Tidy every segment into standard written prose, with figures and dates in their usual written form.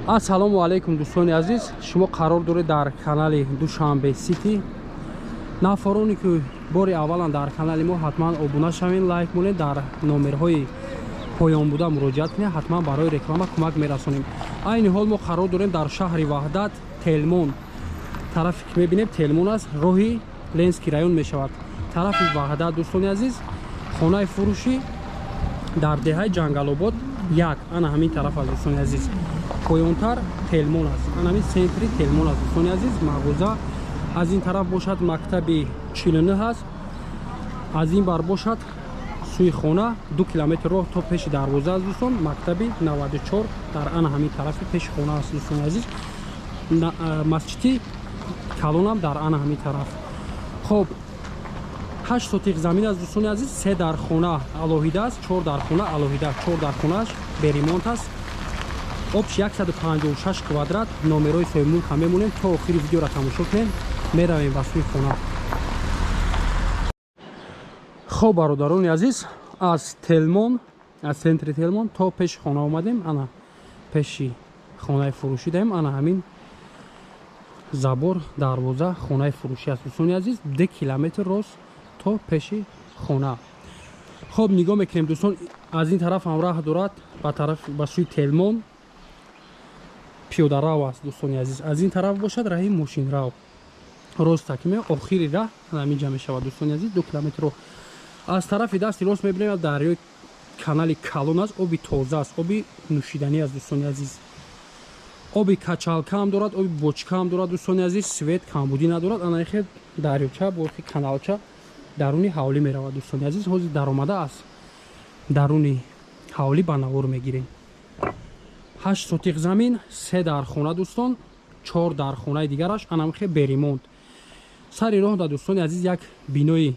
Ассалому алайкум дӯстони азиз, шумо қарор доред дар канали Душанбе Сити. Нафароне ки бори аввалан дар канали мо, ҳатман обуна шавед, лайк монед, дар номерҳои поён буда муроҷиат кунед, ҳатман барои реклама кӯмак мерасонем. Айни ҳол мо қарор дорем дар шаҳри Ваҳдат, Телмон. Тарафе ки мебинем Телмон аст, роҳи Ленский район мешавад. Тарафи Ваҳдат дӯстони азиз, хонаи фурӯшӣ дар деҳаи Ҷангалобод як, ана ҳамин тараф аст дӯстони азиз. Поёнтар Телмон аст, ана ҳамин центри Телмон аст дӯстони азиз. Мағоза аз ин тараф бошад мактаби 49 аст, аз ин бар бошад сӯи хона 2 километр роҳ то пеши дарвоза аст дӯстон. Мактаби 94 дар ана ҳамин тарафи пеши хона аст дӯстони азиз. Масҷиди калонам дар ана ҳамин тараф. Хоб, 8 сотиқ замин аст дӯстони азиз, 3 дар хона алоҳида аст, 4 дар хона алоҳида, 4 дар хонааш беремонт аст. Общ 156 квадрат. Номерҳои соҳибмулк ҳам мемонем, то охири видеоро тамошо кунем. Меравем ба сӯи хона. Хоб, бародарони азиз, аз Телмон, аз центри Телмон то пеши хона омадем. Ана пеши хонаи фурӯшӣ даем, ана ҳамин забор, дарвоза, хонаи фурӯшӣ аст дӯстони азиз. 2 километр рост то пеши хона. Хоб, нигоҳ мекунем дӯстон, аз ин тараф ҳам раҳ дорад ба тараф, ба сӯи Телмон пиёдарав аст дӯстони азиз. Аз ин тараф бошад раҳи мошинрав, рост такиме охири раҳ ҳаминҷа мешавад дӯстони азиз, 2 километр роҳ. Аз тарафи дасти рост мебинем дарёи канали калон аст, оби тоза аст, оби нӯшиданӣ аст дӯстони азиз. Оби качалка ҳам дорад, оби бочка ҳам дорад дӯстони азиз, свет камбудӣ надорад. Ана хел дарёча бо каналча даруни ҳавлӣ меравад дӯстони азиз. Ҳозир даромада аз даруни ҳавлӣ ба навор мегирем. 8 сотиқ замин, 3 дар хона дӯстон, 4 дар хонаи дигараш анамхе беремонт. Сари роҳ да дӯстони азиз як бинои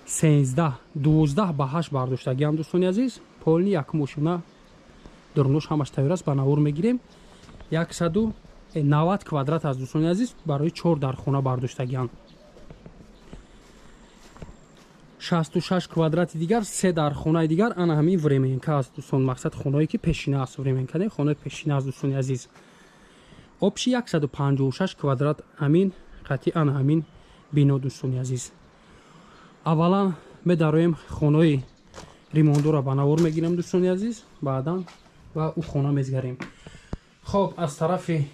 13 12 ба 8 бардоштагиам дӯстони азиз. Полни як мошина дурнуш ҳамаш тайёр аст, ба навор мегирем. 190 квадрат аст дӯстони азиз, барои 4 дар хона бардоштагиам. 66 квадрати дигар, 3 дар хонаи дигар, ана ҳамин временка аст дӯстон. Мақсад хонаое ки пешина аст, временка не, хонаи пешина аст дӯстони азиз. Общи 156 квадрат ҳамин қатъи ана ҳамин бино дӯстони азиз. Аввалан медароем хонаи ремонтдора ба навор мегирем дӯстони азиз, баъдан ва ӯ хона мезгарем. Хоб, аз тарафи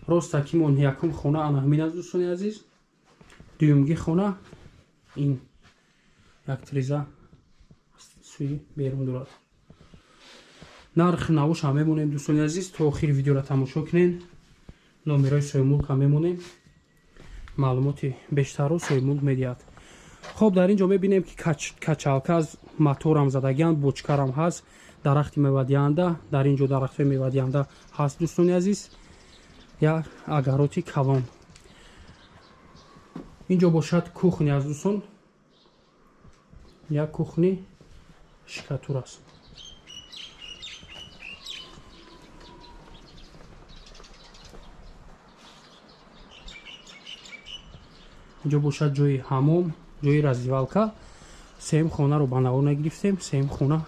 ростакимон якум хона ана ҳамин аст дӯстони азиз. Дуюмги хона ин як триза сӯи берун дорад. Нархи навош ҳам мемонем дӯстони азиз, то охири видеоро тамошо кунед. Номерҳои соҳибмулк ҳам мемонем, маълумоти бештарро соҳибмулк медиҳад. Хоб, дар ин ҷо мебинем ки качалка аз моторам задагианд, бочкарам ҳаст, дарахти мевадиҳанда, дар ин ҷо дарахтҳои мевадиҳанда ҳаст дӯстони азиз. Як агароти калон. Ин ҷо бошад кухня аст дӯстон, як кухни шикатур аст. Инҷо бошад ҷои ҳамом, ҷои раздевалка. Сеюм хонаро ба навор нагирифтем. Сеюм хона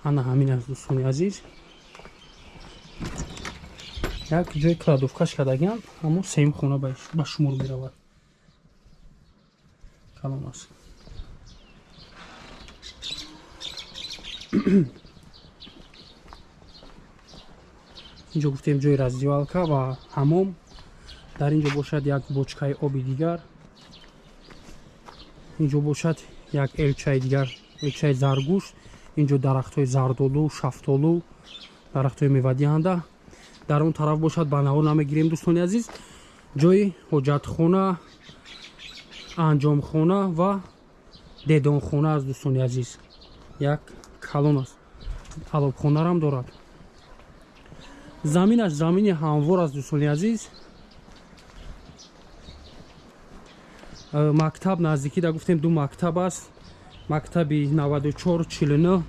ана ҳамин аст дӯстони азиз. Як ҷои кладовкаш кардагиам, аммо сеюм хона ба шумор меравад. Калон аст. Инҷо гуфтем ҷои раздевалка ва ҳамом. Дар инҷо бошад як бочкаи оби дигар. Инҷо бошад як элчаи дигар, элчаи заргӯшт. Инҷо дарахтҳои зардолу, шафтолу, дарахтҳои мевадиҳанда. Дар он тараф бошад ба навор намегирем дӯстони азиз. Ҷои ҳоҷатхона, анҷомхона ва дедонхона аст дӯстони азиз. Як калон аст, алобхонарам дорад. Заминаш замини ҳамвор аст дӯстони азиз. Мактаб наздикӣ да гуфтем 2 мактаб аст, мактаби 94 49.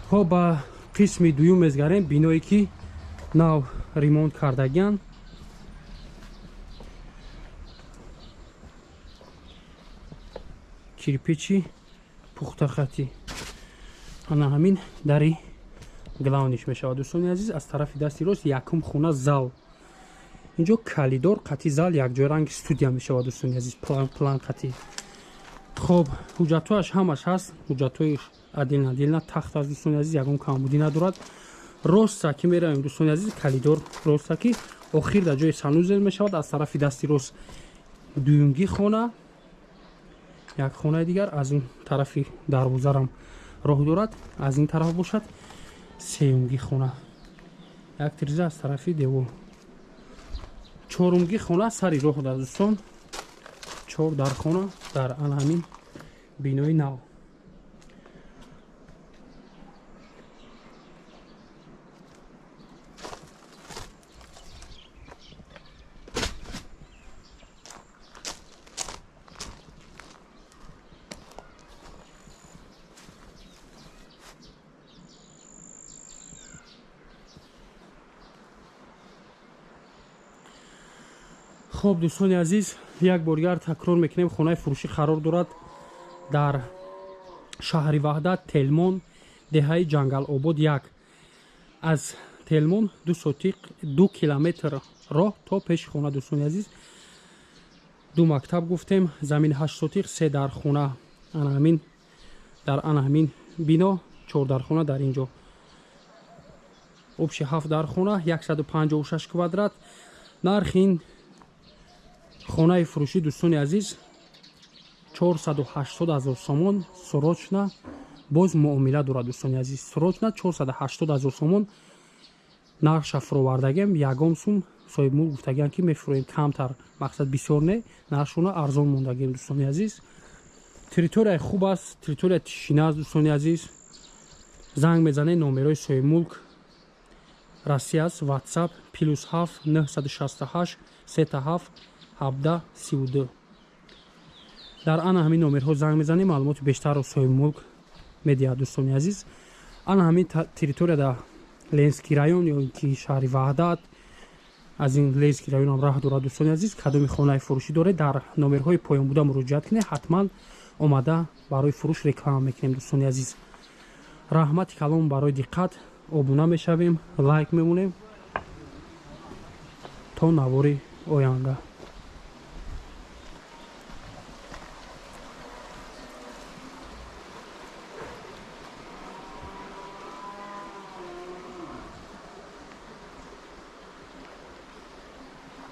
Хоб, ба қисми дуюм мезгарем, биное ки нав ремонт кардагианд. Кирпичи пухтахатӣ. Ана ҳамин дари главный ш мешавад, дӯстони азиз. Аз тарафи дасти рост якум хона, зал. Инҷо коридор қати зал якҷоя, ранги студия мешавад, дӯстони азиз, план қати. Хоб, ҳуҷҷатҳояш ҳамаш ҳаст, ҳуҷҷатҳои отдельно отдельно тахт аст, дӯстони азиз, ягон камбудӣ надорад. Роста ки меравем, дӯстони азиз, коридор роста ки охир дар ҷои санузел мешавад. Аз тарафи дасти рост дуюмгӣ хона, як хонаи дигар, аз ин тарафи дарвозарам роҳ дорад. Аз ин тараф бошад сеюмгӣ хона, як тиреза аз тарафи девор. Чорумгӣ хона сари роҳ да, дӯстон. Чор дархона дар ана ҳамин бинои нав. Хоб, дӯстони азиз, як бор дигар такрор мекунем: хонаи фурӯшӣ қарор дорад дар шаҳри Ваҳдат, Телмон, деҳаи Ҷангалобод 1. Аз Телмон 2 сотиқ, 2 километр роҳ то пеши хона, дӯстони азиз. Ду мактаб гуфтем, замин 8 сотиқ, се дархона ана ҳамин дар ана ҳамин бино, чор дархона дар ин ҷо, общий ҳафт дархона, 156 квадрат. Нархи ин хонаи фурӯшӣ, дӯстони азиз, 480 ҳазор сомон. Срочно боз муомила дорад, дӯстони азиз. Срочно 480 ҳазор сомон нархша фуровардагем. Ягон сум соҳибмулк гуфтагиам, ки мефурӯем камтар, мақсад бисёр не, нархшона арзон мондагем, дӯстони азиз. Территорияи хуб аст, территория тишина аст, дӯстони азиз. Занг мезанед, номерои соҳибмулк Россия аст, WhatsApp +7 968 37 17 32. Дар ана ҳамин номерҳо занг мезанем, маълумоти бештарро соҳибмулк медиҳад, дӯстони азиз. Ана ҳамин территория дар Ленинский район ё ки шаҳри Ваҳдат, аз ин Ленинский районам раҳ дорад, дӯстони азиз. Кадоми хонаи фурӯшӣ доред, дар номерҳои поён буда муроҷиат кунед, ҳатман омада барои фурӯш реклама мекунем, дӯстони азиз. Раҳмати калом барои диққат. Обуна мешавем, лайк мемонем. То навори оянда.